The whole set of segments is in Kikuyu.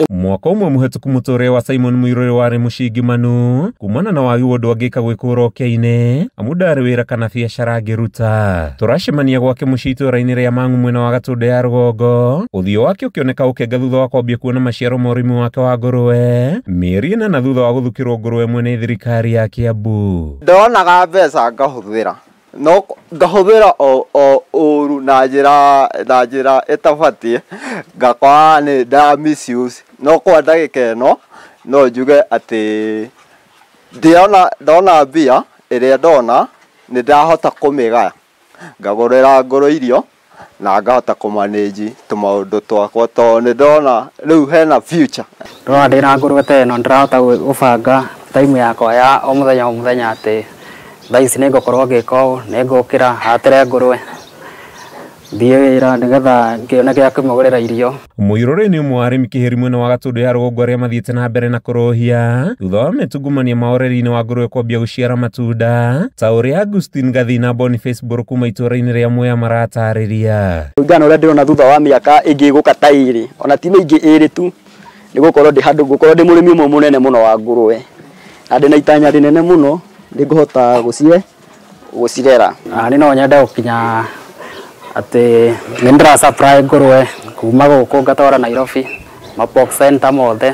Mwaka ũmwe mũhetũku mũtũrĩre wa Simon Muiruri warĩ mũcingimanu kumana na wagi wa ũndũ angĩka gwĩkũra ũkĩa-inĩ amu ndarĩ wĩra kana biacara angĩruta. Tũracemania gwake mũciĩ itũũra-inĩ rĩa Mang'u mwena wa Gatũndũ ya rũgongo, ũthiũ wake ũkĩoneka ũkenga thutha wa kwambia kuona maciaro ma ũrĩmi wake wa ngũrwe mĩeri ĩnana thutha wa gũthukĩrwo ngũrwe ĩmwe nĩ thirikari ya Kiambu. Ndonaga mbeca ngahũthĩra, no ngahũthĩra o ũru na njĩra ĩtabatiĩ, ngakora nĩ nda misuse. No kwa ndagĩka ĩno no njuge atĩ ndona mbia ĩrĩa ndona nĩ ndahota kũmĩgaya, ngagũrĩra ngũrwe irio na ngahota kũmanage tũmaũndũ twakwa tondũ nĩ ndona rĩu hena future. Ndona ndĩna ngũrwe ta ĩno ndĩrahota gũbanga time yakwa ya o mũthenya o mũthenya atĩ thaa ici nĩ ngũkorwo ngĩka ũũ, nĩ ngũkĩra hatĩre ngũrwe thiĩ wĩra nĩgetha ngĩone gĩa kũmũgũrĩra irio. Muiruri nĩ ũmwe wa arĩmi kĩhĩri mwena wa Gatũndũ ya rũgongo arĩa mathiĩte na mbere na kũrũhia thutha wa mĩtungumania ma ũreri-inĩ wa ngũrwe kwambia gũciara matunda ta ũrĩa Augustine Gathii na Boniface Mbũrũ kuma itũũra-inĩ rĩa Mwea maratarĩria. Kũringana na ũrĩa ndĩrona thutha wa mĩaka ĩngĩ ĩgũka ta ĩrĩ, ona ti mĩingĩ ĩrĩ tu, nĩ gũkorwo ndĩ handũ ngũkorwo ndĩ mũrĩmi ũmwe mũnene mũno wa ngũrwe na ndĩna itanya rĩnene mũno nĩ ngũhota gũcirera. Niĩ no nyende gũkinya atĩ nĩ ndĩra supply ngũrwe kuma gũkũ ngatwara Nairobi ma pork center mothe.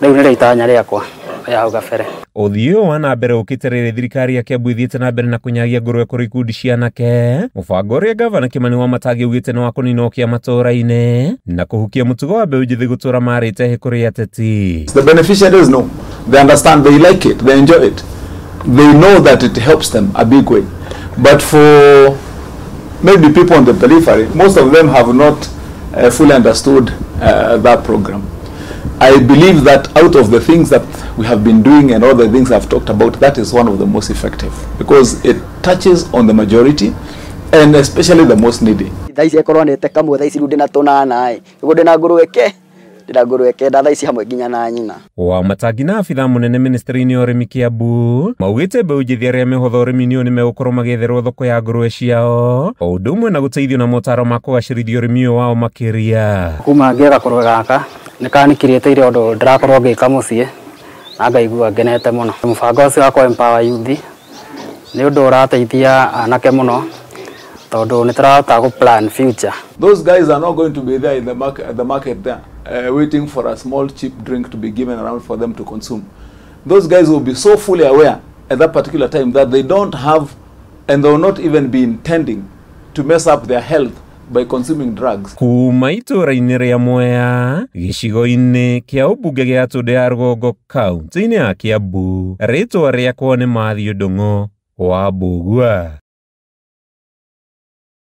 Rĩu nĩrĩo itanya rĩakwa rĩa hau kabere. Ũthiĩ ũyũ wa na mbere ũkĩte rĩrĩ thirikari ya Kiambu ĩthiĩte na mbere na kũnyagia ngũrwe kũrĩ ikundi cia anake, mũbango ũrĩa gavana Kimani Wamatangi augĩte nĩ wa kũnina ũkĩa matũũra-inĩ na kũhukia mũtugo wa mbeũ njĩthĩ gũtũũra marĩte hĩ kũrĩ ateti. The beneficiaries know, they understand, they like it, they enjoy it. They know that it helps them a big way. But for maybe people on the periphery, most of them have not fully understood that program. I believe that out of the things that we have been doing and all the things I've talked about, that is one of the most effective because it touches on the majority and especially the most needy. Thaa ici ĩkorwo nĩte kamwe, thaa ici rĩu ndĩna tũnana ĩ, nĩguo ndĩna ngũrwe ke, ndĩna ngũrwe kenda thaa ici hamwe nginya na nyina. Wamatangi na abithaa mũnene ministry-inĩ ya ũrĩmi Kiambu maugĩte mbeũ njĩthĩ arĩa mehotha ũrĩmi-inĩ ũyũ nĩmegũkorwo magĩetherwo thoko ya ngũrwe ciao o ũndũ ũmwe na gũteithio na motaro ma kũgacĩrithia ũrĩmi ũyũ wao makĩria. Kuma ngĩaga kũrũe gaka nĩ kanikirĩte ũndũ ndĩrakorwo ngĩka mũciĩ na ngaigua ngenete mũno. Mũbango ũcio wa kũ-empower youth nĩ ũndũ ũrateithia anake mũno tondũ nĩ tũrahota gũ plan future. Those guys are not going to be there in the market, at the market there, waiting for a small cheap drink to be given around for them to consume. Those guys will be so fully aware at that particular time that they don't have, and they will not even be intending to mess up their health by consuming drugs. Kuma itũũra-inĩ rĩa Mwea gĩcigo-inĩ kĩa ũmbunge gĩa Gatũndũ ya rũgongo kaunti-inĩ ya Kiambu, rĩtwa rĩakwa nĩ Matthew Ndung'u wa Mbũgua.